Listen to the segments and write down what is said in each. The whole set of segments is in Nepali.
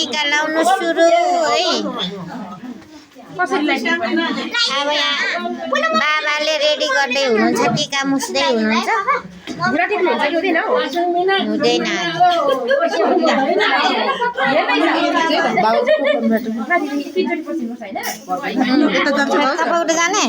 टीका लाउनु सुरु है। अब यहाँ बाबाले रेडी गर्दै हुनुहुन्छ, टीका मुस्दै हुनुहुन्छ। हुँदैन तपाईँ जाने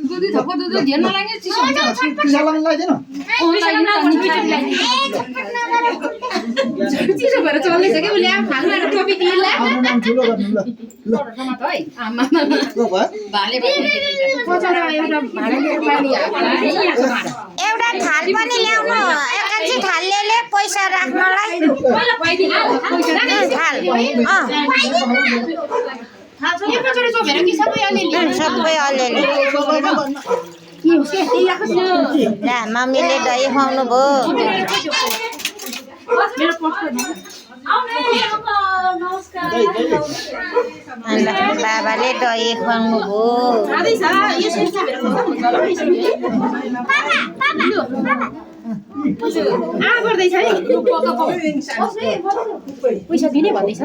दुधी थप्पो दुधी धेर नलाग्ने चिसो हुन्छ चिसो लाग्दैन चिसो भएर चल्दैछ कि उसले आफ खालमा टोपी दिएला ठुलो गर्नु ल ल है आमा के भयो भाले पचाएर एउटा भाडा लिएर पानी एउटा थाल पनि ल्याउनु। एकान्छी थाल ल्याले पैसा राख्नलाई थाल एकचोटि चोभेर कि सबै अलिअलि सबै अलिअलि मम्मीले दही खुवाउनु भयो। बाबाले दही खुवाउनु गर्दैछ है पैसा दिने भन्दैछ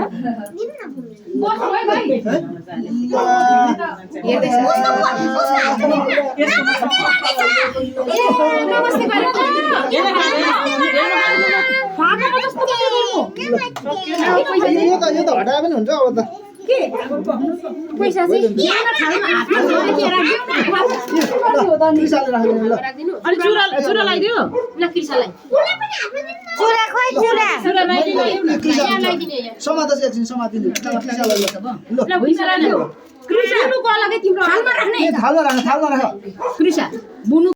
यो त हटाए पनि हुन्छ अब त पैसा चाहिँ चुरा लगाइदियो ल कृष्णलाई चुरा खोइ चुरा समाता चाहिँ समातिदिनु ल कृष्ण बुनुको अलगै तिम्रो थालमा राख्ने थालमा राख कृष्ण बुनु